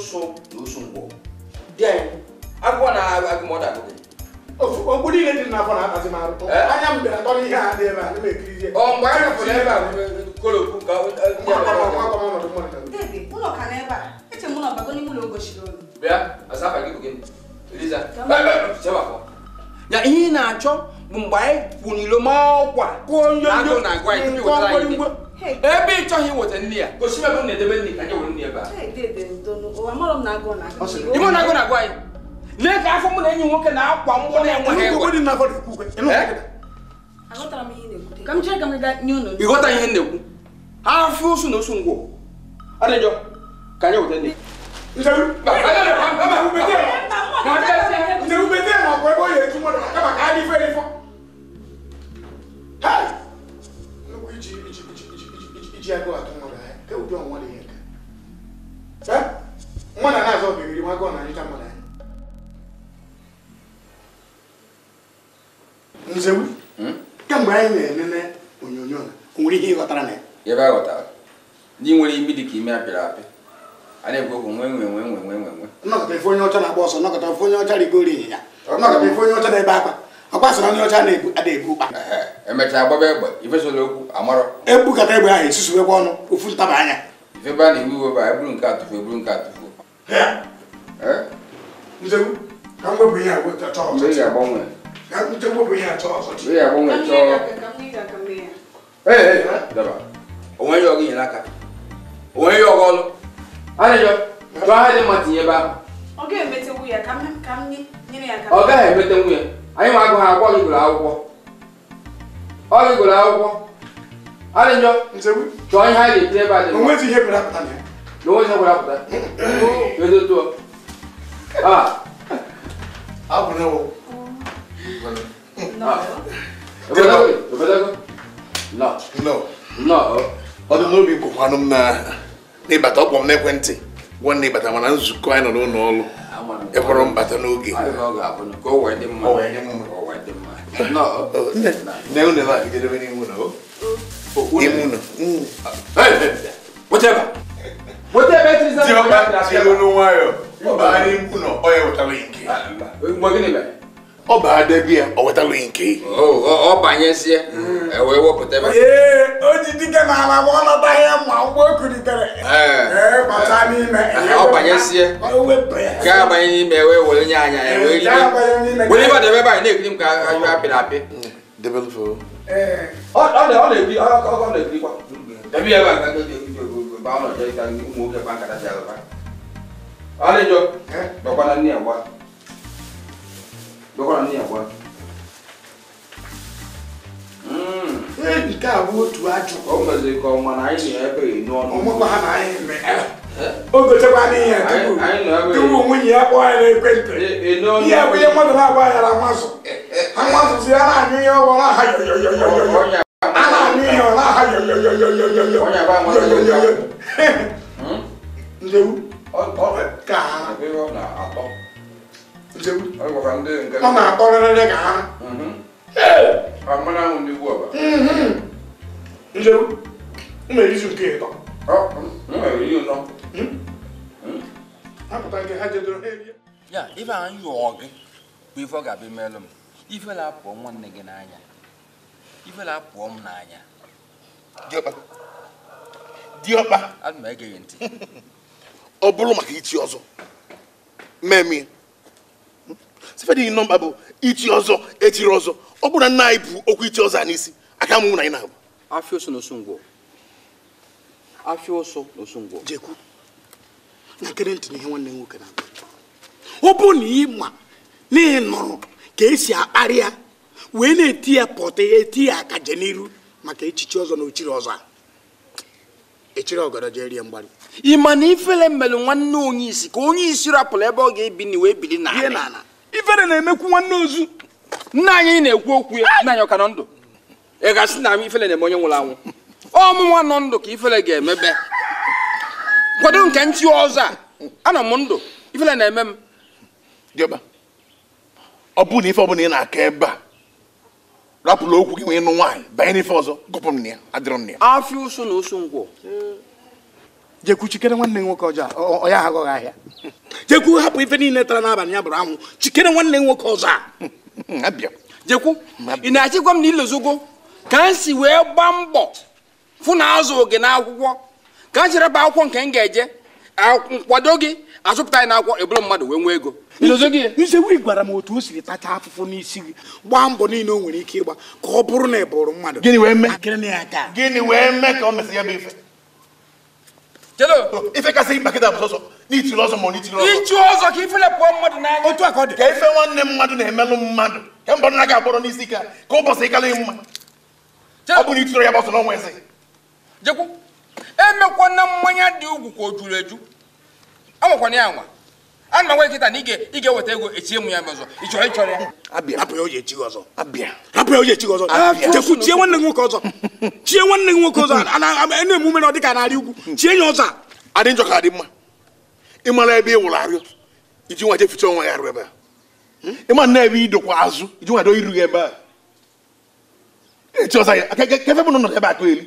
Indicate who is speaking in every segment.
Speaker 1: Ụsụ na ụsụ ngwọ. Di anyị, agụọ na agụ ma ọ da-agụ gị.
Speaker 2: Okwu niile dị n'afọ na-akpazi m arụ. Anya m bịara tọrọ ihe a dị ebe a, na-ekirizie.
Speaker 1: Ọ mgbe anyị hapụrụ ebe a kolokwu ka
Speaker 3: Dede, ụlọ ka n'ebe a. Eche m na ọbago n'ime ụlọ gosiri unu.
Speaker 1: Bịa, asa afa gị bụ gịnị? Eliza. Ya ihe ị na-achọ bụ mgbe anyị kwụ n'ilo ma ọkwa agụụ na-agụ anyị tupu iwetara anyị nri. Ebe ị chọghị iweta nri ya, gosi m ebe m na-edebe nri ka anyị were nri ebe a. Ime na agụụ na-agụ anyị. Lee ka afọ mụ na enyi nwoke na-akwa mgbọ na-enweghị egbe. Ị ghọta ihe m na-ekwu? Afọ ụsụ na ụsụ ngwọ. Adị njọ, ka anyị weta nri.
Speaker 2: Nzewu, kemgbe anyị na-enene onyonyo na o nwere ihe ị ghọtara na ya?
Speaker 1: Ebe a ghọtara, ndị nwere imi dị ka ime apịrị apị. A na-ekwu okwu nwe nwe nwe nwe nwe nwe.
Speaker 2: Nnọkọta ife onye ọcha na-agba ọsọ, nnọkọta ife onye ọcha rigoro ịnyịnya, nnọkọta ife onye ọcha na-ebe akwa. Ọkwa sị na onye ọcha ada ebu ụkpa.
Speaker 1: Emechaa gbaba egbe, ife sola okwu amarọ.
Speaker 2: Ebukata egbe ahụ esusuwekwa ọnụ, ofu ntaba anya.
Speaker 1: Ife ebe a na-ewe iwe bụ eburu nke atụfu, eburu nke atụfu.
Speaker 2: Nzewu, ka m wepụ ihe a chọọ ọzọ.
Speaker 1: Ị ga-agbanwe.
Speaker 2: Ka m wepụ ihe a chọọ ọzọ.
Speaker 1: Ị ga-agbanwe chọọ. Ee, daba. O nweghị ọgụ nyere aka. O nweghị ọgụ ọlụ. Arịrịọ, chọọ ha dị mma tinye ebe ahụ.
Speaker 3: Ọ ga-emetenwu ya ka m nyere ya aka.
Speaker 1: Ọ gaghị emetenwu ya. Anyị ma agụ ha akwụkwọ gị gụrụ akwụkwọ. Ọ gị gụrụ akwụkwọ. Arịrịọ, chọọ ihe a ga-etinye ebe a dị mma.
Speaker 2: O nweghị ihe kwere apụta na ya.
Speaker 1: Na o nweghị ihe kwere apụta. Kedu otu ọ? Ah.
Speaker 4: Abụ na wo.
Speaker 1: Ebedego? No.
Speaker 4: No.
Speaker 1: No.
Speaker 4: Ọ dị n'obi gwụkwanụ m na n'ịbata ọkpọ m n'ekwentị gwa na ịbata mana nzukọ anyị nọ n'ụlọ ọrụ ekwere m bata n'oge.
Speaker 1: Ka o wee dị mma.
Speaker 4: Nne unu ebe a jedebe n'ime ụlọ. Ime ụlọ.
Speaker 1: Weta ebe. Weta ebe etiri
Speaker 4: Diọkpa tinye olu nwayọ. Ọ baa n'ime ụlọ ọ ya wetara nke.
Speaker 1: Mgbe gịnị mere?
Speaker 4: Ọ baa debe ya ọ wetara nke.
Speaker 1: Ọ banyezie wee wepụta ebe.
Speaker 2: Ee, o ji dike n'ala ma ọ nataghị mma mgbe o kulitere. Ee, bata n'ime.
Speaker 1: Ọ banyezie. Ka abanye n'ime wee were nye anya ya wee ribe. Were ibe debe ebe anyị na-ekiri m ka anyụ apịrị apị.
Speaker 2: Ee.
Speaker 1: Ọ na-ekirikwa. Debe ya ebe a ka ba ọ nọjọ ịta ụmụ nwoke kpa nkata si alụba. Arịjọ, dọkwana nne ya gwa. Dọkwana nne ya gwa.
Speaker 2: Nke a bụ otu ajụ.
Speaker 1: O nweziri ka ọma na anyị nọ ebe enu ọnụ.
Speaker 2: Ọmụkwa ha na anyị mee. O gotekwa n'ihe tupu nwunye ya kpọọ ya n'ekwentị. Ihe bụ ihe mmadụ na-agba ya na mmasụ. Ha mmasụzi ya na-anyụ ihe ọgbọ na-aha yoyoyoyoyo. A na-anyụ ihe ọ na-aha yoyoyoyoyoyo. Nzewu. Ka ha. Nzewu. Ọ na-atọrịrị ka ha. Nzewu. M na-erizu nke ịtọ. Apụta nke ha jedoro ha erie.
Speaker 1: Ya, ife a nyụọ gị bụ ife ọ ga-abịa imelụ m. Ife na-apụọ nwanne gị n'anya. Ife na-apụọ m n'anya.
Speaker 4: Diọkpa. Diọkpa.
Speaker 1: Ana m ege gị ntị.
Speaker 4: Ọ bụrụ maka ichi ọzọ. Mmemme. Sifedi nọmba bụ ichi ọzọ, echiri ọzọ. Ọ bụrụ na nna anyị bụ okwu ichi ọzọ a n'isi, aka mụ na anyị na-abụ.
Speaker 1: Afịa ụsụ na ụsụ ngwọ. Afịa ụsụ na ụsụ ngwọ.
Speaker 2: Jekwu. Na kere ntị n'ihe nwanne nwoke na-agwa. Ọ bụ na ị ma na ị nụrụ ka esi akparị ya wee na-eti ya pọtị ya eti ya akaje n'iru maka echichi ọzọ na ochiri ọzọ a. Echiri ọgọdọ jee rie mgbalị.
Speaker 1: Ị ma na ifele mmelụ nwanne onye isi ka onye isi rapụrụ ebe ọ ga-ebi na wee bili n'ala. Ifele na-emekwu nwanne ozu. Nna anyị na-ekwu okwu ya, nna anyị ọ ka nọ ndụ. Ị ga-asị na ifele na-eme onye nwụrụ anwụ. Ọmụnwa nọ ndụ ka ifele ga-emebe. Kwado nke nchi ọzọ a, anọ m ndụ, ifele na-eme m.
Speaker 4: Diọkpa, ọ bụrụ na ife ọbụla ị na-aka ebe a rapụrụ okwu gị nwee nụ nwaanyị banye n'ife ọzọ gụpụ m na ya adịrọ m na ya.
Speaker 1: Afịa ụsụ na ụsụ ngwọ.
Speaker 2: Jekwu chikere nwanne nwoke ọjọọ ọ ya aghọghị ahịa. Jekwu hapụ ife niile tara n'abalị ya bụrụ anwụ chikere nwanne nwoke ọzọ a.
Speaker 4: Abịa.
Speaker 1: Jekwu, ị na-achịkwa m na ilozogo ka m si wee gbaa mbọ fụ na azụ gị n'akwụkwọ ka m chere ba akwụkwọ nke m ga-eje nkwado gị azụpụta anyị n'akwụkwọ ebulu mmadụ wee nwee ego.
Speaker 2: Nzewu gwara m otu o siri tacha afụfụ n'isi gị gbaa mbọ niile o nwere ike ịgba ka ọ bụrụ na ị bụrụ mmadụ.
Speaker 4: Gịnị wee mee?
Speaker 2: Gịnị
Speaker 4: wee mee ka ọ mesị ya bụ ife? Ife kasị mkpa kịta bụ sọsọ n'itiri ọzọ ma ọ n'itiri ọzọ.
Speaker 1: Ichi ọzọ ka ifele pụọ mmadụ n'anya.
Speaker 2: Otu a ka ọ dị.
Speaker 4: Ka ife nwanne mmadụ na-emelụ mmadụ ka mbọ nna ga-agbọrọ n'isi ka ka ụbọchị ịkalị mma. Ọ bụ na itiri ya gbọsọ n'ọnwa eze.
Speaker 1: Jekwu, emekwana mmanya dị ugwu ka o juru eju. Anwakwana ya anwa. Ana m agwa kịta na ị ga-eweta ego echie m ya ọzọ. Ị chọrọ ịchọrọ ya?
Speaker 4: Abịa.
Speaker 2: Hapụ ya o ji echi gị ọzọ.
Speaker 4: Abịa.
Speaker 2: Hapụ ya o ji echi gị ọzọ. Jekwu chie nwanne gị nwoke ọzọ. Chie nwanne gị nwoke ọzọ. A na-emume na ọ dị ka narị ugwu. Chie ya ọzọ a.
Speaker 4: Adị njọ ka adị mma. Ị mara ebe ị wụrụ arịọ iji nwa jeficha onwe ya arụ ebe a. Ị ma na ebe idokwa azụ iji nwa do iru gị ebe a. Echi ọzọ ya ka efe bụ nọ ebe akụ elu.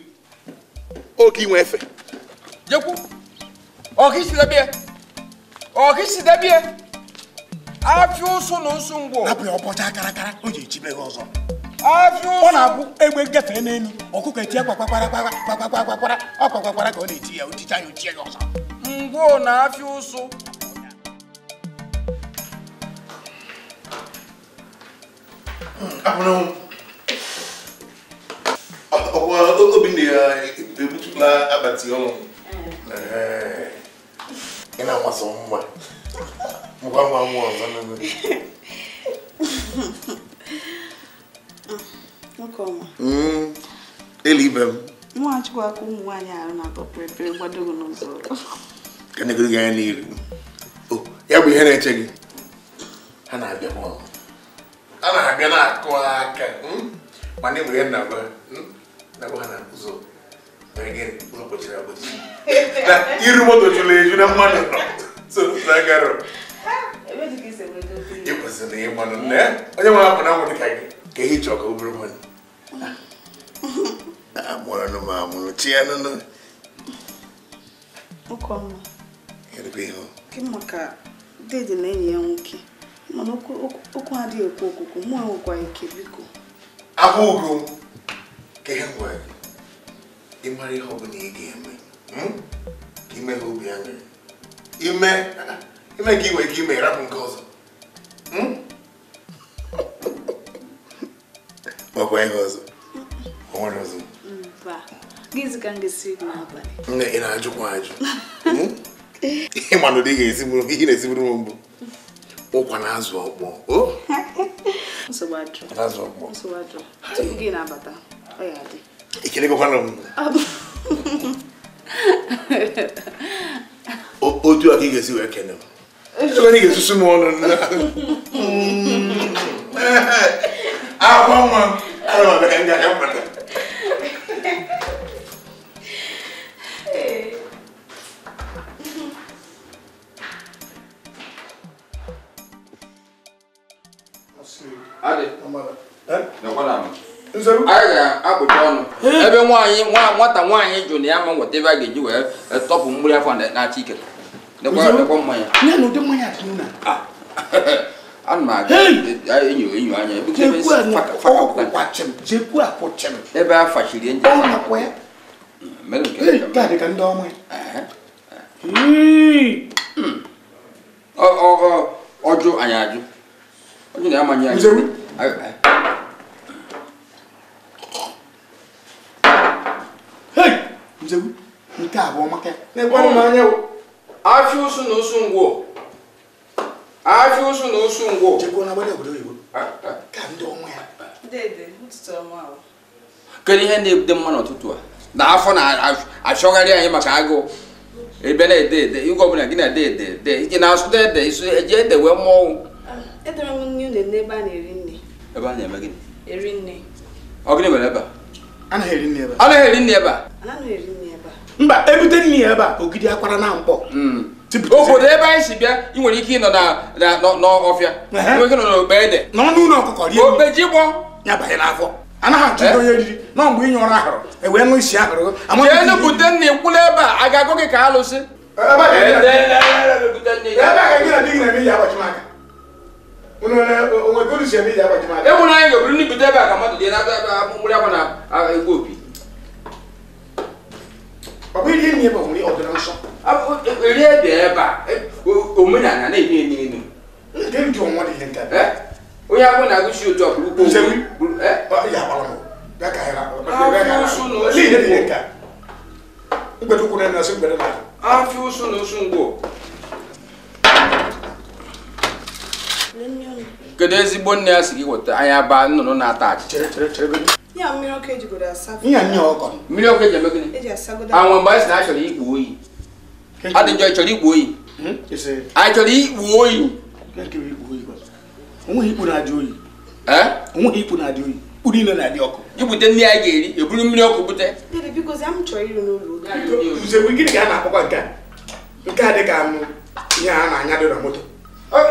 Speaker 4: Oke inwe efe.
Speaker 1: Jekwu, ọ ka isi debie. Ọ ka isi debie. Afịa ụsụ na ụsụ ngwọ.
Speaker 2: Hapụ ya ọbọcha akarakara o ji echibe gị ọzọ.
Speaker 1: Afịa ụsụ.
Speaker 2: Ọ na-abụ egbe gafee n'elu ọkụkọ etie kwakwakwara kwakwakwara ọ kwakwakwara ka ọ na-eti ya oticha ya ochie gị ọzọ.
Speaker 1: Ngwọ na afịa ụsụ.
Speaker 4: Ọkwa Obinna ya ebutula akpati ọnwụ. Ị na-amasị mma. Ngwa ngwa ngwa ọzọ nene.
Speaker 3: Nwoke ọma.
Speaker 4: Eli ibe m.
Speaker 3: Nwachukwu aka ụmụ nwaanyị ahụ na-atọ pịrịpịrị gbadogo n'ụzọ.
Speaker 4: Ka na-egoro gị anya n'iru. O, ya bụ ihe na-eche gị. Ha na-abịakwa ọnụ. A na-abịa na-akụ aka. Mana e nwere ihe na-agwa na-agwa ha na ụzọ mere gịnị ụzọ kpọchiri akpọchi. Na iru moto juru eju na mmadụ nọ. So ụzọ agarọ. Ị kwesịrị ịmanụ nne. Onye nwere apụ na nwụ dịka gị ka ihe ịchọ ka obere mmadụ. Amụrụ m amụrụ chi ya nụnụ.
Speaker 3: Nwoke ọma.
Speaker 4: Kedụ ihe ọ?
Speaker 3: Gị maka dede na enyi ya nwoke. Mana okwu adịghị ekwu okwukwu, mụ enwekwa ike biko.
Speaker 4: Akwa ugo m ka ihe m gwara gị. Ị mara ihe ọbụla ị ga-eme ka ime ha obi aṅụrị. Ime ka ị nwere ike ime rapụ nke ọzọ. Ọkwa ihe ọzọ. O nwere ọzọ.
Speaker 3: Mba, gịnị ka m ga-esi gị n'abalị?
Speaker 4: Nne, ị na-ajụkwa ajụ. Ị ma na ụdị ga-esigburu ihe na-esigburu m mbụ. Ụkwa na azụ ọkpọ. O?
Speaker 3: Nsogbu adịrọ.
Speaker 4: Azụ ọkpọ.
Speaker 3: Nsogbu adịrọ. Tupu gị na-abata, ọ ya adị.
Speaker 4: Ekelegokwana m. Otu a ka ị ga-esi wee kene m. Ebe ị ga-esusu m ọnụ nne. Akwa nwa m, ana m abịa ka m ga-aga mbata.
Speaker 1: Adị. Anyị ga-akpụcha ọnụ ebe nwaanyị nwata nwaanyị jụ na ya ma nweta ebe a ga-eji wee tọpụ mgburi afọ na-acha ike. Nekwa mmanya. Ana m aga enyo enyo anya ebe a fachiri nje. Ọjụ anyị ajụ. Ọjụ na ya manye anyị.
Speaker 2: Nke a bụ ọmaka.
Speaker 1: Afịa ụsụ na ụsụ ngwọ. Afịa ụsụ na ụsụ ngwọ.
Speaker 2: Jekwu na agbada obodo oyibo. Ka ndị ọnwa ya.
Speaker 3: Dede, ụtụtụ ọma ahụ.
Speaker 1: Kedu ihe na-ebute mma n'ụtụtụ a? Na afọ na-achọgharị anyị maka agụụ. Ebe na-ede ede, igwe ọbụla gị na-ede ede ede. Ị na-asụ ede, isu eji ede wee mụọ ọnwụ.
Speaker 3: Edere m nne unu n'ebe a na-eri nne.
Speaker 1: Ebe a na-eme gịnị?
Speaker 3: Eri nne.
Speaker 1: Ọ gịnị mere ebe a?
Speaker 2: Anaghị eri nne ebe a.
Speaker 1: Anaghị eri nne ebe a.
Speaker 3: Anaghị eri nne ebe a.
Speaker 2: Mba, ebute nne ebe a, ogidi akwara na mkpọ.
Speaker 1: Obodo ebe anyị si bịa, ị nwere ike ịnọ n'ọfịa. Ị nwere ike ịnọ n'okpe ede.
Speaker 2: N'ọnụ ụlọ ọkụkọ rie.
Speaker 1: Okpe ji gbọ.
Speaker 2: Ya banye n'afọ. Anaghị achụ onye riri. Nọ mgbe inye ọrụ ahụrụ, e wee ṅụ isi ahụrụ.
Speaker 1: Jee bute nne kwụla ebe a, ga-agụ gị ka alụsị. Ewuru anyị ga-eburu ndị bute ebe a ka mmadụ dị na mkpụrụ akwa na egwu opi. Eri ebe ebe a omenala na-eme n'elu. Onye agwụ na-agụsi otu ọkpụrụ ugbo. Afọ ụsụ na ụsụ ngwọ. Kedu ezigbo nne ya si gị weta anya ba nnụnụ na-ata achịcha? Mmiri ọkụ eji eme gịnị? Anwụ mgbe anyị sị na a chọrọ ikpu oyi. Adị njọ, ị chọrọ ikpu oyi? Anyị chọrọ ikpu oyi. Ibute nri anyị ga-eri, eburu mmiri ọkụ bute.
Speaker 2: Nke a dị ka ihe a na-anya dị na moto.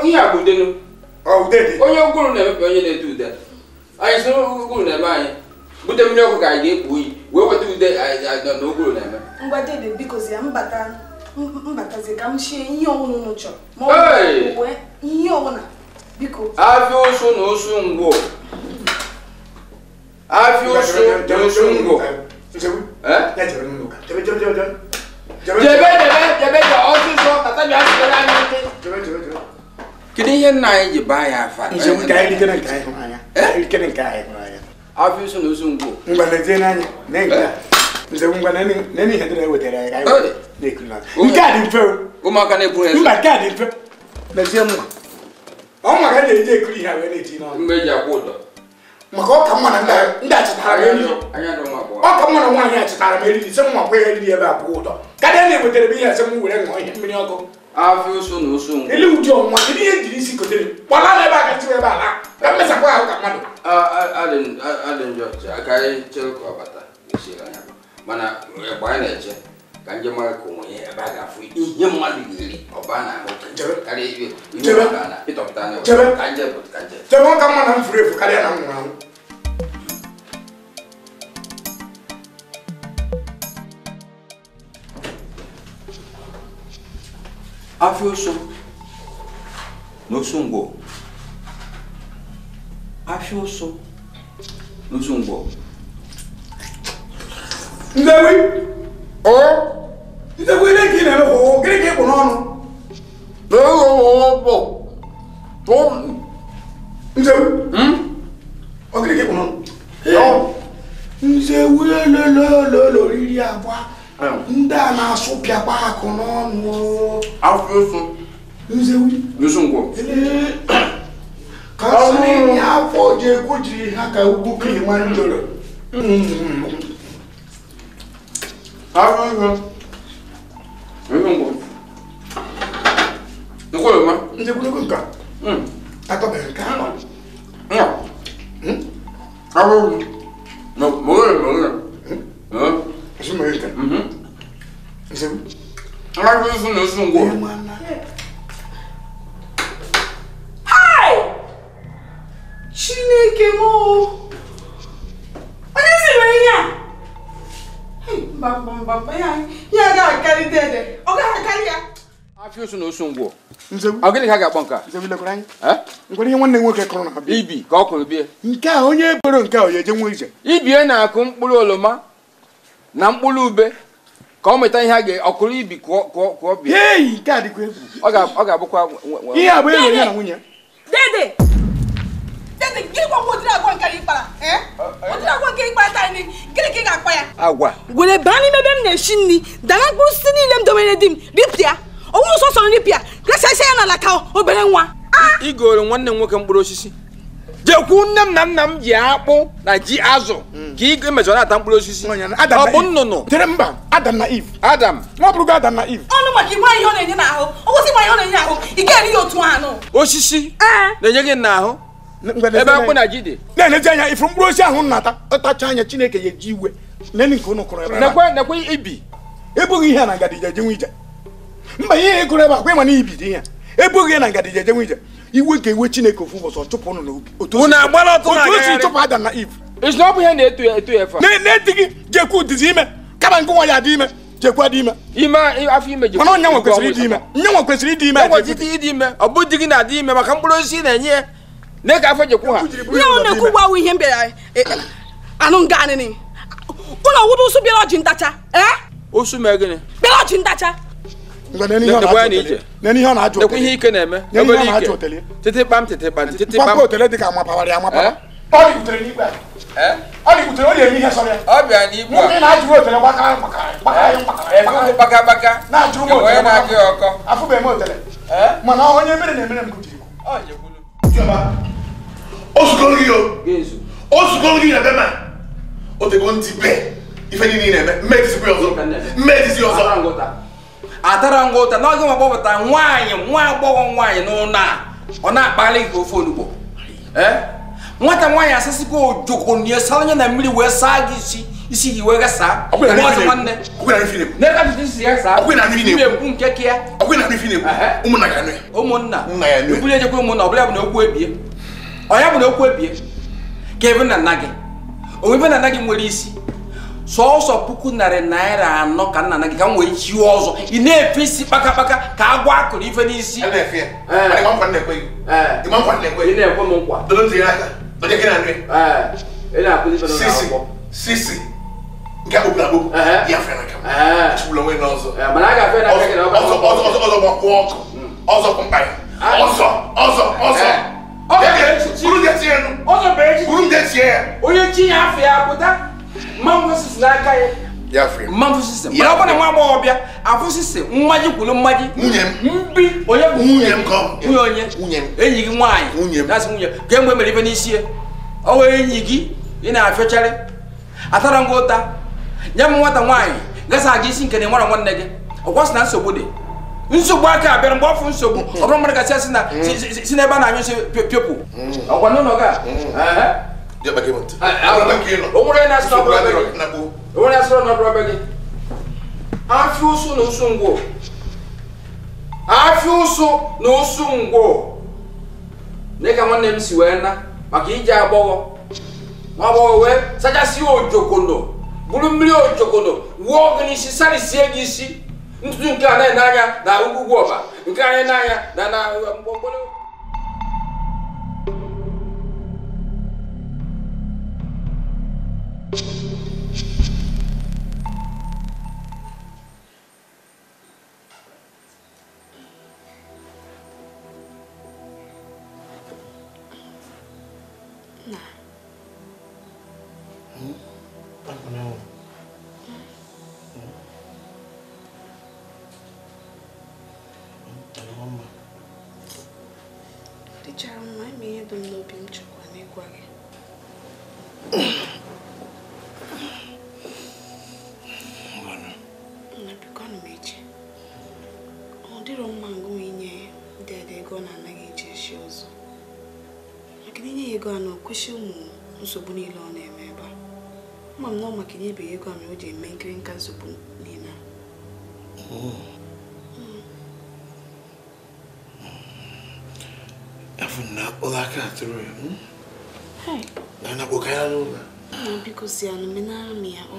Speaker 1: Ihe a bụ udenu. Onye ụgụrụ na-emepe onye na-ete ude. Anyị sị ụgụrụ na-eme anyị. Bute mmiri ọkụ ka anyị ga-ekpu oyi wee weta ude na ụgụrụ na-eme.
Speaker 3: Ngwa dede biko zi ya mbatazie ka m shie ihe ọbụla unu chọrọ. Ma ọ bụ ihe ọbụla biko.
Speaker 1: Afịa ụsụ na ụsụ ngwọ. Afịa ụsụ na ụsụ ngwọ. Jebe jebe jebe ọsịsọ tata bịa sịrị anyị ntị. Kedu ihe nna anyị ji baa ya afa? Afịa ụsụ na ụsụ ngwọ.
Speaker 2: Nke a dị mfe.
Speaker 1: Ụmụaka na-ekwu eze.
Speaker 2: Mba, nke a dị mfe. Lezie mma. Ọ maka na-eji ekiri ihe wee na-eti n'ọnụ.
Speaker 1: Mgbe eji akwụ ụdọ.
Speaker 2: Maka ọ ka mma na ndị achịtara m eriri. Ọ ka mma na nwaanyị achịtara m eriri sị mma kwa ya eriri ebe akwụ ụdọ. Karịa na-ewetara m ihe a sị m were ṅụọ ihe mmiri ọkụ.
Speaker 1: Afịa ụsụ na ụsụ ngwọ.
Speaker 2: Ele ụdị ọnwụnwa kedu ihe njiri isi kotere? Gbala ebe a ka ntiwe ebe a na. Ka mmesapụ ahụ ka mmadụ.
Speaker 1: Adị njọ ka anyị chere ka ọ bata esiere anya. Mana mgbe anyị na-eche ka njem mara ka onwe ya ebe a ga-afụ ihe mmadụ ga-eri ọba na ahụ karịa ihe na ịtọpụta anya ka nje bụ ka nje.
Speaker 2: Chebe ọ ka mma na m furu efu karịa na m nwụrụ anwụ.
Speaker 1: Afịa ụsụ na ụsụ ngwọ. Afịa ụsụ na ụsụ ngwọ.
Speaker 2: Ndewi! Ndewi ile ka ị na-eme hụ gịnị ka ị kpụ n'ọnụ? Ndewi! Ọ gịnị ka ị kpụ n'ọnụ? Nzewi elelelele oriri agba ndị a na-asụpịakwa akụ n'ọnụ.
Speaker 1: Afịa ụsụ.
Speaker 2: Nzewi!
Speaker 1: Ụsụ ngwọ.
Speaker 2: Ka sịrị ya afọ ji ekwu jiri ha ka ugwu Kilimanjaro.
Speaker 1: Afịa ụsụ. Ụsụ ngwọ. Nkwụrụ
Speaker 2: Nzewi nke a. Atọbeghị nke ahụ.
Speaker 1: Afịa ụsụ. Afịa ụsụ na ụsụ ngwọ.
Speaker 3: Hai! Chineke m o! Onye si mere ihe a? Mba mba mba ya ga-akarị dede. Ọ gaghị akarị ya.
Speaker 1: Afịa ụsụ na ụsụ ngwọ. Ọ gịnị ka a ga-akpọ nke a?
Speaker 2: Nzewi lekwara anya. Ngwere ihe nwanne nwoke kụrụ na bịa.
Speaker 1: Ibi ka ọ kụrụ bie.
Speaker 2: Nke a onye eboro nke a ọ ya eje nwe ije.
Speaker 1: Ibie na-akụ mkpụrụ oroma na mkpụrụ ube ka ọ mụta ihe a ga-ọkụrụ ibi kụọ bie.
Speaker 2: Ei, nke a dịkwa egwu.
Speaker 1: Ọ ga-abụkwa
Speaker 2: ihe a bụ enyi ya na nwunye.
Speaker 3: Dede! Dede, gịnị kwa ụdịrị agwa nke ị kpara? Ụdịrị agwa nke ị kpara taa gịnị ka ị ga-akpa ya?
Speaker 1: Agwa.
Speaker 3: Were baa n'ime ebe m na-esi nri, dara mkpụrụ osisi niile m domere di m, ripịa. Ọnwụ sọsọ ripịa, resasịa ya n'ala ka obere nwa.
Speaker 1: Igoro nwanne m nwoke mkpụrụ osisi. Jekwu nne m na nna m ji akpụ na ji azụ ka ị mezọ na-ata mkpụrụ osisi. Ọ bụ nnụnụ.
Speaker 2: Tere mba, Adam na Eve.
Speaker 1: Adam.
Speaker 2: Nwa ọ bụrụgo Adam na Eve.
Speaker 3: Ọnụ maka ịgwa ihe ọ na-enye n'ahụ. Ọ kwụsị ịgwa ihe ọ na-enye n'ahụ. Ị ga-eri ya otu anụ.
Speaker 1: Osisi na-enye gị n'ahụ. Ebe akpụ na ji dị.
Speaker 2: Na-elezi anya ifuru mkpụrụ osisi ahụ na-ata ọtacha anya Chineke ya eji iwe. Nene nke ụnụ kụrụ ebe a.
Speaker 1: Nekwe ibi.
Speaker 2: Ebughị ihe na ngadi eje nwe ije. Mba ihe kụrụ ebe a kwa ịma na ibi dị ihe. Ebughị ihe na ngadi eje nwe ije. Iwe ga-ewe Chineke ofu ụbọchị ọ chụpụ ụnụ n'obi. Otu o si chụpụ Adam na Eve.
Speaker 1: Isi na ọ bụ ihe na-eto eto efe.
Speaker 2: Na-eti gị jekwu dịzi ime kama nke nwa ya dị ime. Jekwa dị ime.
Speaker 1: Ime afọ ime jekwa.
Speaker 2: Mana onye nwe kwesịrị ịdị ime. Nye nwe kwesịrị ịdị ime.
Speaker 1: Enwe ịdị ime. Ọ bụ di gị na-adị ime maka mkpụrụ osisi na-enye ya. Na ka afọ jekwu ha.
Speaker 3: Nye ọ na-ekwu gwa ihe m bịara anụ nga anịnị. Ụlọ wudu ụsụ bịara ọjị ntacha. Eh?
Speaker 1: Osu mee gịnị?
Speaker 3: Bịara ọjị ntacha.
Speaker 2: Nene ihe ọ na-ajụ.
Speaker 1: Nekwa ihe ike na-eme.
Speaker 2: Obere ike.
Speaker 1: Tịtịkpam tịtịkpam tịtịkpam.
Speaker 2: Papa otele dị ka amapawara amapara. Ọ dịbutere n'ikpe a. Ọ dịbutere ọ na-eme ihe sọrọ ya.
Speaker 1: Ọ bịa n'ikpe a.
Speaker 2: Nwoke na-ajụ otele gbakara gbakara gbakara
Speaker 1: gbaka gbaka.
Speaker 2: Na-ajụ ụmụ otele
Speaker 1: na-akị ọkọ.
Speaker 2: Afụbeghị m otele. Mana onye mere na-emere m jiri.
Speaker 1: Ọ jekwulu.
Speaker 4: O zugoro gị o. O zugoro gị na be ma. O tego ntị be. Ife niile na-eme. Mmedizi ọzọ. Mmedizi ọzọ.
Speaker 1: Atara ngwụta n'oge nwa gbọpụta nwaanyị nwa agbọghọ nwaanyị n'ụlọ a ọ na-akpali gị ofe onugbo. Nwata nwaanyị asasịgo ojoko na esara anya na mmiri wee saa gị isi isi gị wee ghasaa. Ekwu nke ka ya ụmụnna ebuli ejekwa ụmụnna ọbụla bụ na okwu ebie ọya bụ na okwu ebie ka ebe na nna gị onwe ebe na nna gị nwere isi sọọsọ ₦400 ka nna gị ka m wee chi ọzọ ị na-efe isi kpakakpaka ka agwọ akụrụ ife n'isi. Ị na-ekwe m nkwa. Onye chi ya afọ ya pụta mmanwụ n'aka ya. Mmanwụ sisi. Mana ọ bụ na nwa agbọghọbịa afụ sisi mmaji kwuru mmaji.
Speaker 4: Nwunye m.
Speaker 1: Mbi onye bụ
Speaker 4: nwunye m ka ọ.
Speaker 1: Nwunye onye.
Speaker 4: Nwunye m.
Speaker 1: Enyi gị nwaanyị.
Speaker 4: Nwunye m.
Speaker 1: Nasị nwunye kemgbe mere ife n'isi ya. Ọ wee enyi gị ị na-afịọcharị. Atara ngwa ụta. Nye m nwata nwaanyị gasa aga isi nke na nwara nwanne gị. Ọ kwasị na nsogbu dị. Nsogbu aka abịara mgbe ọ fụ nsogbu ọ bụrụ mmadụ gasị asị na si n'ebe a na-anyụ nsị piopụ. Ọkwa n'ụlọ gị a. Afị ụsụ na ụsụ ngwụ. Afị ụsụ na ụsụ ngwụ. Dịka nwanne m si wee na maka ije agbọghọ. Nwa agbọghọ wee sachasị ojokono buru mmiri ojokono wụọ gị n'isi sarịsie gị isi ntutu nke a na-ene anya na ugwu ọba nke a na-ene anya na na mgbọmgbọrọ.
Speaker 3: Nsogbu niile ọ na-eme ebe a ma m na ọ maka inyebeghị ego a mere o ji eme nkiri nka nsogbu niile a.
Speaker 4: Afọ na ụlọ aka atụrụ ya. Na na-akpọkarị n'ụlọ.
Speaker 3: Na biko si anụ menara m ya o.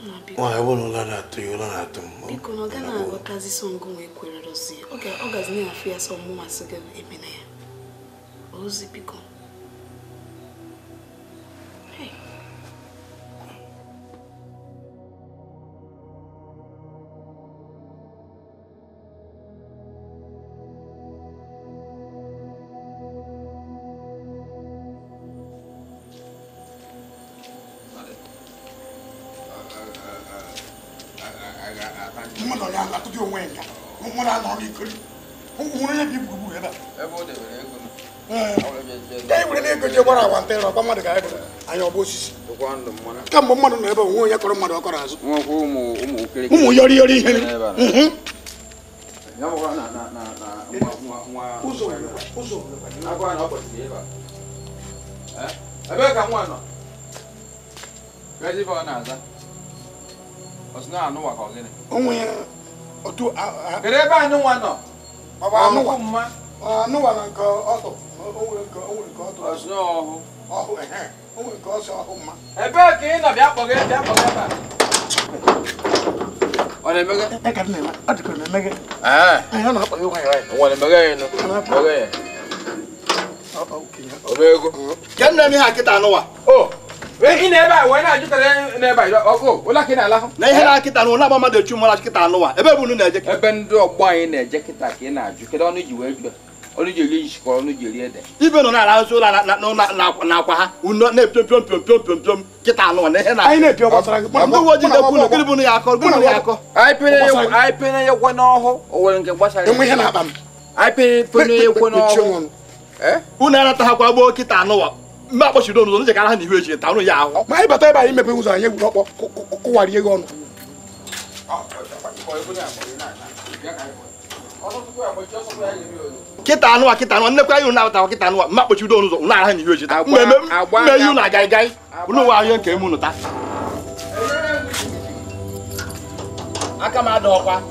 Speaker 3: Na biko.
Speaker 4: Nwa ebe ụlọ na-atụ ya ụlọ na-atụ m.
Speaker 3: Biko na ọ ga na-aghọtazi sọ ngụ nwee kwere rozi. Ọ gazi na-afụ ya sọ mụnwa sị gị emena ya. Ozi biko.
Speaker 2: Kamgbe mmadụ nọ ebe onwe onye kọrọ mmadụ ọkọrọ azụ ụmụ yọrị yọrị ihe onwe otu anụwa na nke ọtọ ọhụ ehe. Ebee ka ị nọ bịa kpọga bịa kpọga ebe a.
Speaker 1: Ọ na-emeghe?
Speaker 2: Ka m na-eme. Ọ dịka ọ na-emeghe.
Speaker 1: Ee.
Speaker 2: Ọ na-akpọ gị nwayọọ.
Speaker 1: Ọ na-emeghe ya nụ. Meghe ya. Omego.
Speaker 5: Ke nna m ihe a kịta anụwa.
Speaker 1: O. Ị na-ebe a wee na-ajụtara n'ebe a ọkụ ụlọ ka ị na-alahụ.
Speaker 5: Na ihe na-akịta anụwa na-agba mmadụ echu mmadụ kịta anụwa. Ebe bụ unu na-eje?
Speaker 1: Ebe ndị ọgbọ anyị na-eje kịta ka ị na-ajụ. Kedu ọnụ iji wee jụọ? Ọnụ ji eri isi ka ọnụ ji eri ede.
Speaker 5: Ibe nọ na-arahụzi ụlọ n'akwa ha. Unu na-epio piom piom piom piom piom kịta anụwa na ihe na.
Speaker 2: Anyị na-epio gbasara gị.
Speaker 5: Ndị uwe ojii na-ekwu unu gịnị bụ unu ya akọ? Gịnị ya akọ?
Speaker 1: Anyị pene ya kwe n'ọhụ. O nwere nke gbasara.
Speaker 2: Enwe ihe na-akpa m.
Speaker 1: Anyị pene ya kwe n'ọhụ.
Speaker 5: Unu anataghakwa gboo kịta anụwa. Mgbe akpọchiri ụzọ njekara ha n'ihu echi ta unu ya ahụ.
Speaker 2: Ma anyị bata ebe anyị mepe ụzọ anyị egwuru ọkpọ kụwarie gị ọnụ.
Speaker 5: Kịta anụwa kịta anụwa nnekwa anyị unu nabatakwa kịta anụwa mgbe akpọchiri ụzọ unu ara ha n'ihu echi ta. Mme yi unu agai gai. Unu nwe ahụ nke emu unu ta. Aka m adọghọkwa.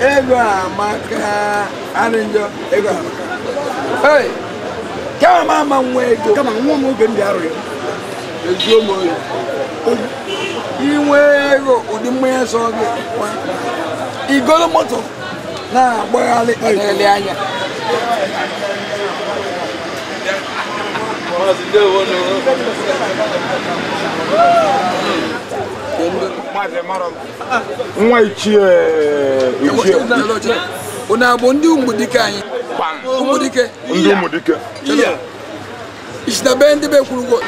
Speaker 6: Ego amaka anịnjọ ego amaka. Hey, kama m ama nwa ego.
Speaker 2: Kama nwa m oge ndị arụ ya.
Speaker 6: Ezuo m oyi. Inwe ego ụdị mmanya sọ gị. Igolo moto na-agbagharị ele anya.
Speaker 7: Nwa ichie ichie.
Speaker 6: Unu abụ ndị ụmụdike anyị? Ụmụdike.
Speaker 7: Ndị ụmụdike.
Speaker 6: Isi na be ndị be kwuru ụgwọ.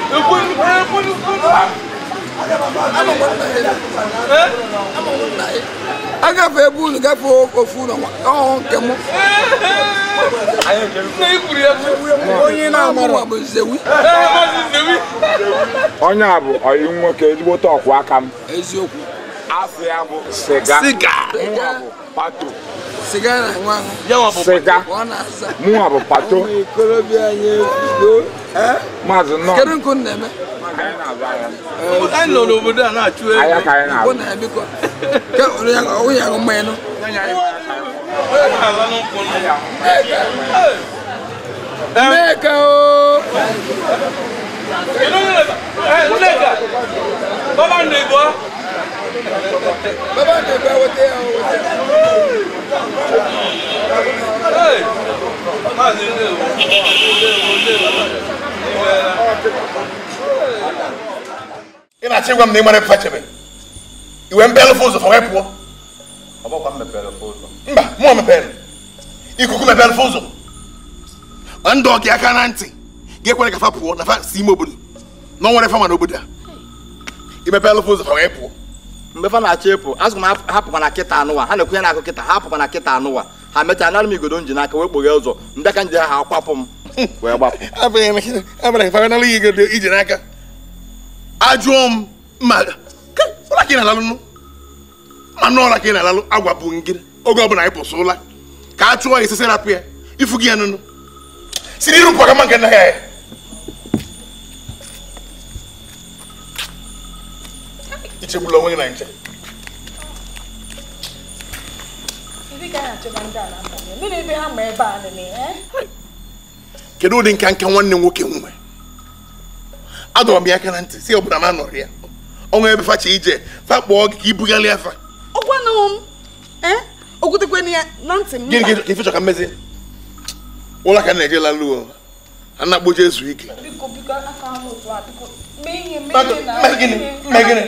Speaker 6: Agafe ebe unu gafee ofu ụlọ ọhụụ nke mụ.
Speaker 2: Onye na-amara
Speaker 6: bụ Nzewi.
Speaker 7: Onye a bụ ọyị nwoke ezigbote ọkwa aka m.
Speaker 6: Eziokwu.
Speaker 7: Afọ ya bụ siga.
Speaker 6: Siga.
Speaker 7: Mụnwa bụ pato.
Speaker 6: Siga na-aṅụ aṅụ.
Speaker 7: Siga.
Speaker 6: Ọ na-aza.
Speaker 7: Mụnwa bụ pato.
Speaker 6: Ụmụ ikorobịa anyị efugo.
Speaker 7: Maazị Nnọọ.
Speaker 6: Kedu nke unu na-eme?
Speaker 7: Anyị na-azụ ahịa.
Speaker 1: Anyị nọ n'obodo a na-achụ ego.
Speaker 7: Ahịa ka anyị na-azụ.
Speaker 6: Ọ na-ebikọ. Ke onye aṅụ mmanya nụ. Nneka o.
Speaker 1: Nneka. Baba Nneka.
Speaker 6: Baba Nneka wete ya wete.
Speaker 1: Hey. Maazị Ndewo. Ndewo.
Speaker 4: Ị na-achọ ịgwa m na ị mara efe chebe. Iwe mbelụ ụzọ fa wee pụọ.
Speaker 1: Ọ bụkwa m mepere ụzọ.
Speaker 4: Mba, mụọ mepere. Ikuku mepere ụzọ. Ma ndị ọgị aka na ntị ga-ekwere ka fa pụọ na fa si ime obodo. Na ọ nwere fa ma n'obodo a. I mepere ụzọ fa wee pụọ.
Speaker 5: Mgbe fa na-achọ ịpụ, azụ m hapụkwa na kịta anụwa. Ha na-ekwu ya na-akụ kịta, ha hapụkwa na kịta anụwa. Ha mechaa nara m igodo nji n'aka wee kpoghe ụzọ. Mbịa ka nje ha akwapụ m. Wee gbapụ.
Speaker 4: Abụghị fa nara igodo iji n'aka. Ajụọ m ma ụlọ ka ị na-alalụ nụ. Ma n'ụlọ ka ị na-alalụ agwa bụ ngịrị oge ọbụla anyị pụsụ ụla ka a chụọ ya isisi rapụ ya ifu gị ya nụnụ si n'iru pụọ ka mma nke nna ya ya. Ichegbula onwe gị na nche. Kedu ụdị nka nka nwanne nwoke nwe? Adọrọ m ya aka na ntị si ọbụla m anọrọ ya ọnwa ebe facha ije fa kpọọ gị ka ibugharị afa.
Speaker 3: Ọgwanụ m okwutekweni ya na ntị m.
Speaker 4: Gịnị ka ife chọ ka mmezi? Ụlọ ka na-eje laluo a na-akpọje ezu ike.
Speaker 3: Biko biko aka m otu a biko mee ihe mee ihe na
Speaker 4: gịnị mee gịnị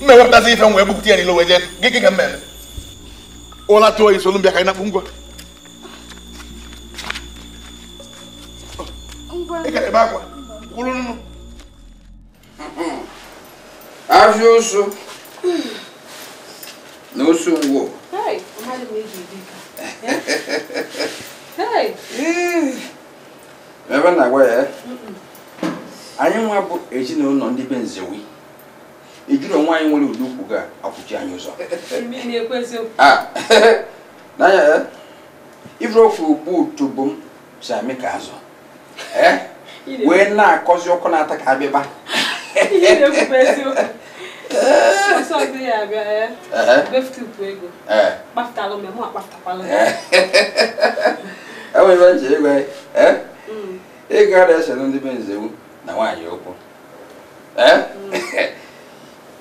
Speaker 4: mme wepụtazi ife m wee bupụta ya n'ilo wee jee gị ka mmemme ụla tụọ ya isolu mbịa ka anyị na-akpụ ngwa. Ị ka ebe akwa kwụrụ nụ.
Speaker 1: Afịa ụsụ na ụsụ ngwọ. Ebe na-agwa ya anyị nwa bụ ezinụlọ ndị be Nzewi ejiri onwe anyị nwere ụdị ukwu ga-akwụchi anyị ụzọ. N'anya ifuru ofu ugbu utubu m si amị ka azụ wee na-akọzi ọkụ na-ata ka abịba. Ị gara ese ndị be nzewu na nwaanyị okwu.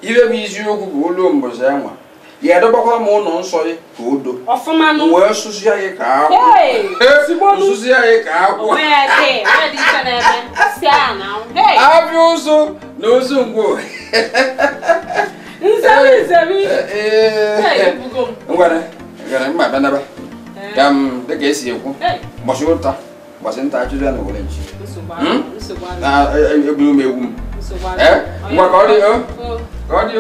Speaker 1: Ibe bụ isiokwu bụ olu mbọsị anwa. Ya edobakwa m ụlọ nsọ gị ka o do. Wee sụsịa gị ka akwụ. Sụsịa gị ka akwụ. Abịa ụzụ na ozu ngwo. Ngwara, ngwara mma bịa naba. Ka m dịka esi ekwu. Gbọsị ụta. Gbọsị nta achụzụ ya na owere nchi. Na egburu m egwu m. Ngwa ka ọ dị o. Ka ọ dị o.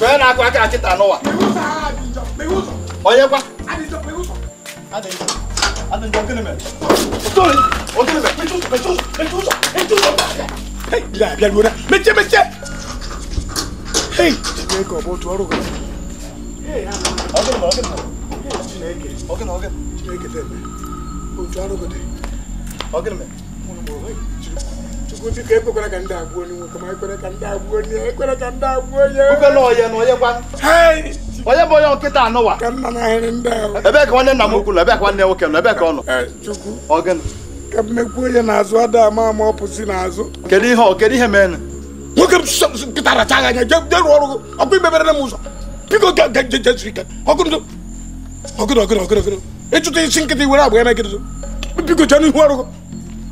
Speaker 5: Onye na-akụ aka akịta n'ụwa? Onye kwa? Onye bụ onye nkịta anụwa? Ebe ka nwanne nna m ukwu nọ, ebe ka nwanne nwoke nọ, ebe ka ọ nọ?
Speaker 6: Ka m mekwuo ya n'azụ ada ama ama ọ pụsị n'azụ.
Speaker 5: Kedu ihe ọ kedu ihe mere?
Speaker 6: Nwoke m nkịta racha anya jee rụọ ọrụ ọkụ imebere m ụzọ. Biko jezuru ike. Ọgụdụ ọgụdụ ọgụdụ ọgụdụ. Ịchụta isi nkịta iwere agba ya megide. Biko jee n'ihu ọrụ gị.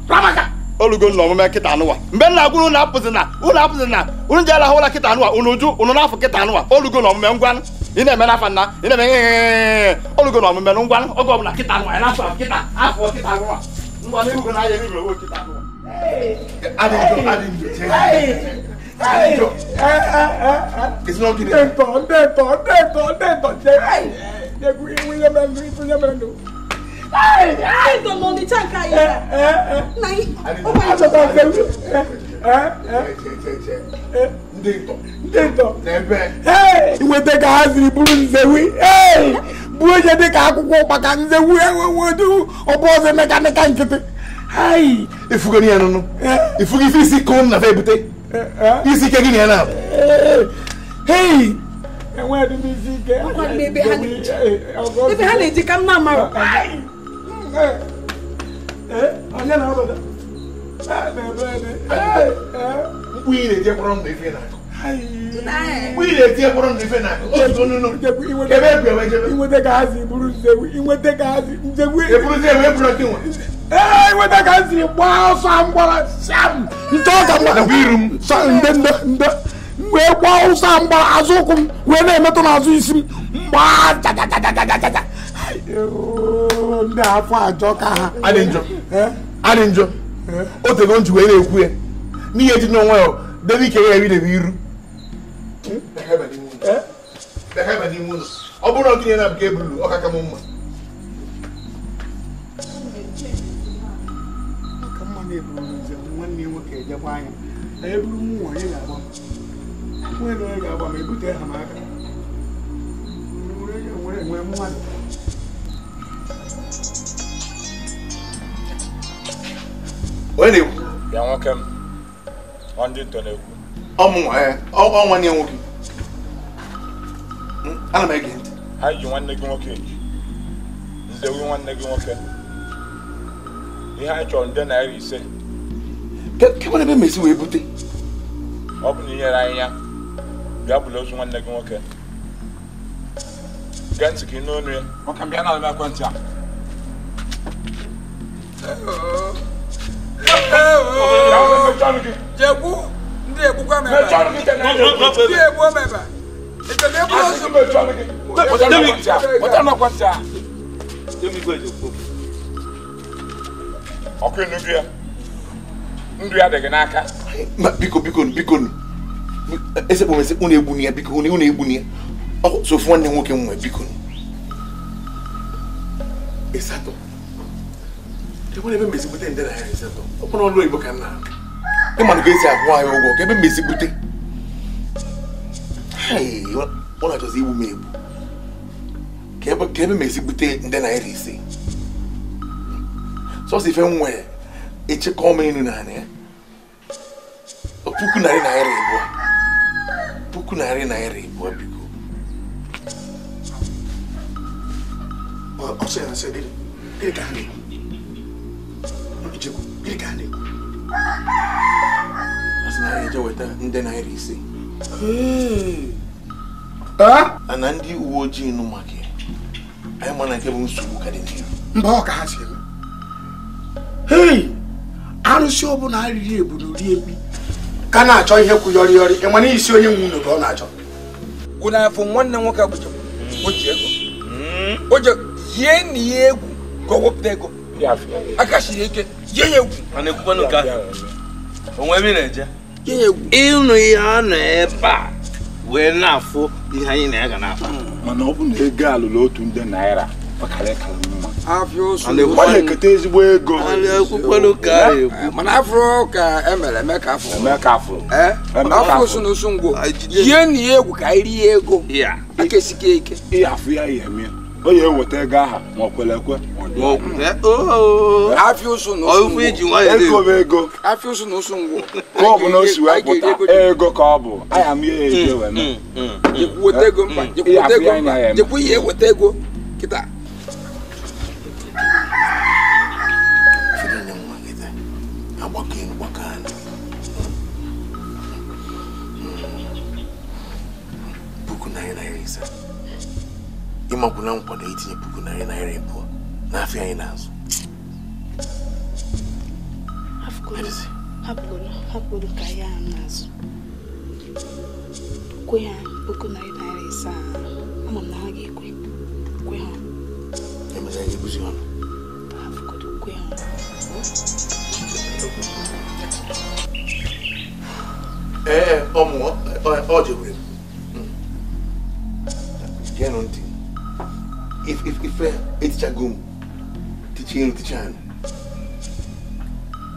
Speaker 6: Ramaka!
Speaker 5: Olugo na omume nkịta anụwa. Mgbe nna gwuru unu apụzi na unu apụzi na unu ji alahụ ụla nkịta anụwa unu ju unu n'afọ nkịta anụwa olugo na omume ngwanụ ị na-eme n'afa nna ị na-eme olugo na omume ngwanụ oge ọbụla nkịta anụwa ya n'afọ nkịta afọ nkịta anụwa ngwanụ ihugo na anya eruru owe nkịta anụwa.
Speaker 6: Inweta ka ha siri bụrụ nzewi bụ onye dị ka akwụkwọ maka nzewi ọbụ ọzọ emeka nka nkịtị.
Speaker 4: Ifugo ya nụnụ ifugo ife isi kụm na ebute isi ike gị na ya na
Speaker 6: enweghị m isi ike
Speaker 3: ebe ha na-eji ka m na-amara.
Speaker 6: Onye na-abata
Speaker 4: mkpu ị na-eji kpọrọ ndụ ife na-akụ. Mkpu ị na-eti kpọrọ ndụ ife na-akụ.
Speaker 6: Inweta ka ha si bụrụ nzewi inweta ka ha si nzewi
Speaker 4: eburuzi ewe eburu nke nwe.
Speaker 6: Inweta ka ha si gbaa ọsọ mgbara sam nte ọka mgbara
Speaker 4: iru m
Speaker 6: nde nde nde wee gbaa ọsọ mgbara azụ ụkwụ m wee na-emetụ n'azụ isi m mgbaa jajajajajaja. Ndị afọ ajọ ka ha.
Speaker 4: Adị njọ. Adị njọ. O tego nji wee na-ekwu ya n'ihe ji n'onwe ya debe ike ya ebi iru. Ọ bụrụ na ọ na nke eburu ọ ka m mma.
Speaker 2: Ka mma na-eburu nze nwanne nwoke ejekwa anya. Eburu m nwa onye ga-agba m. Onye na onye ga-agba m ebute ha m aka. Nwere mmadụ.
Speaker 4: Onye na-ekwu?
Speaker 7: Ya nwoke m. Ọ ndị ntọ na-ekwu.
Speaker 4: Ọ mụ nwa ya, ọ nwanne ya nwoke. Ana m ege ntị.
Speaker 7: Ha ji nwanne gị nwoke eji. Nzewi nwanne gị nwoke. Ihe anyị chọrọ nde ₦5.
Speaker 4: Kemgbe ebe mesi wee bute.
Speaker 7: Ọ bụ na inyere anyị ya. Bịa bụrụ ozu nwanne gị nwoke. Gee ntị ka ị nụ ọnụ ya.
Speaker 6: Nwoke m bịa na ekwentị a.
Speaker 1: Jegbu ndị egbukwa m ebe. Ndị egbuo m ebe.
Speaker 7: Ọkụ ndụ ya. Ndụ ya dị gị n'aka.
Speaker 4: Biko biko biko esekpụ m esekpụ unu egbu ya biko unu egbu ya. Ọ sofu nwanne nwoke nwe biko. Ịsatọ. Ebe ebe mesi bute nde ₦8. Ọ bụrụ ọlụ oyibo ka m na-arụ. Ịmanụ ka esi akwụ anyị ụgwọ ka ebe mesi bute. Ọ na-achọzi igbu m egbu. Ka ebe mesi bute nde ₦5. Sọsọ ife m nwere echekọ m enu na ya. ₦100,000. ₦200 biko.
Speaker 6: Ọ sị na sị gịnị ka ha na-ekwu? Gịnị ka ha na-ekwu?
Speaker 4: A sị na anyị eje weta ₦500. Ana ndị uwe ojii nụ maka ya. Anyị ma na nke bụ nsogbu ka dị n'ihu.
Speaker 6: Mba ọ ka ha si eme. Hei! Arụsị ọbụla arịrị ebu na ori mkpi ka na-achọ ihe kwụ yọrị yọrị ị mana isi onye nwe unu ka ọ na-achọ.
Speaker 1: Unu afọ nwanne nwoke bụ o ji ego. O ji yie na ihe egwu ka o wepụta ego. Aka siri ike yie ya egwu.
Speaker 8: A na-ekwukwanụ ka onwe ebe ị na-eje.
Speaker 1: Yie ya egwu.
Speaker 8: Ịnụ ihe a nọ ebe a wee na-afụ ihe anyị na ya ga na-akpa.
Speaker 7: Mana ọ bụ na ego alụrụ ₦100 ọ karịa mma.
Speaker 1: Afịa
Speaker 7: Ọ na-eketa ezigbo ego.
Speaker 1: Mana afro ka emere eme ka afọ.
Speaker 7: Eme ka afọ.
Speaker 1: Afọ osu na osu ngwo. Yie na ihe egwu ka anyị rie ego. Aka esike ike.
Speaker 7: Ihe afụ ya ihe eme. O ya eweta ego aha ma ọ kwere ekwe.
Speaker 1: Afịa osu na osu ngwo.
Speaker 7: Ego bụ ego.
Speaker 1: Afịa osu na osu ngwo.
Speaker 7: Ka ọ bụ na o si wee pụta ego ka ọ bụ. Aya m ihe eji wee mee.
Speaker 1: Jekwu weta ego mba. Jekwu weta ego mba. Jekwu ihe weta ego. Kịta.
Speaker 4: Ịmakwụna nkwado itinye ₦200 n'afịa anyị n'azụ.
Speaker 3: Hapụrụ ka ya n'azụ. Kwe ha ₦500. Ama m na ha ga-ekwe. Kwe ha.
Speaker 4: Emezia ga-ebuzi ọnụ.
Speaker 3: Hapụgodu kwe ha.
Speaker 4: Ee, ọ mụọ, ọ jekwere m. Geenụ ntị. Ife etichago m ticha elu ticha anụ.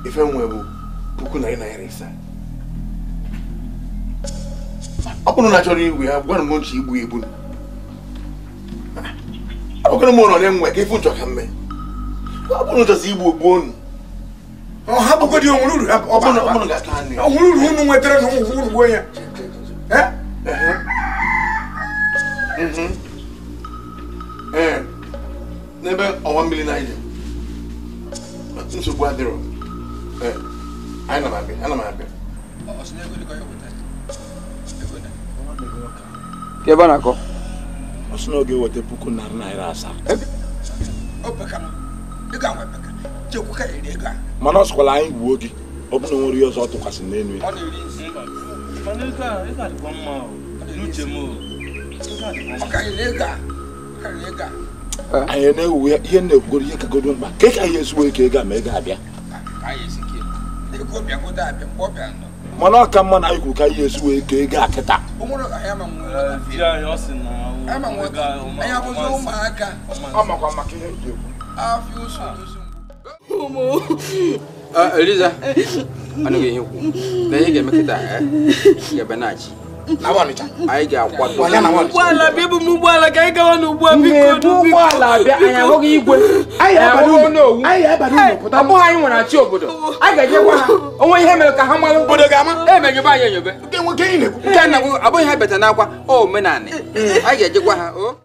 Speaker 4: Ife nwe bụ ₦500. Ọ bụrụ na achọrọ igwe ha gwanụ m nchi igbu egbu. Ọ bụrụ m ụlọ nwe ka ife nchọ ka mme. Ọ bụrụ nchọsi igbu ogbu onu.
Speaker 6: Ọ ha bụgodị onwere uru ha
Speaker 4: ọ bụrụ ga-ata anụ ya.
Speaker 6: Onwere uru unu nwetara na ụmụ uru gbuo ya.
Speaker 4: Ee, n'ebe ọwa mmiri Naija nsogbu adịrọ. Ee, ana m abịa.
Speaker 1: Ka ebe a na-akọ?
Speaker 7: Ọ sị na ọ ga-eweta ₦700. Mana ọ sịkwala anyị gbuo gị ọ bụrụ na nwere ihe ọzọ ọ tụkwasị n'elu ya. Anyị na-ewu ihe na-ekwugoro ihe kagodo mkpa ka ka anyị ezigbo ike ego a ma ego abịa. Mana ọ ka mma na anyị kwuru ka anyị ezigbo ike ego a kịta.
Speaker 1: Eliza, anaghị ihe kwu na ihe ga-eme kịta ga-ebe na-achị. Anyị ga-akwado
Speaker 8: ụgbọala bịa bụ m ụgbọala ka anyị gawa n'ugbu a biko.
Speaker 1: Ụgbọala bịa anyị ahụghị igwe. Anyị abụghị anyị nwere achị obodo. A ga-eje gwa ha onwe ihe mere ka ha mara
Speaker 6: obodo ga-ama.
Speaker 1: Emenyebe anyị enyobe. Nke a na-abụghị ha beta n'akwa omenanị. Anyị ga-eje gwa ha o.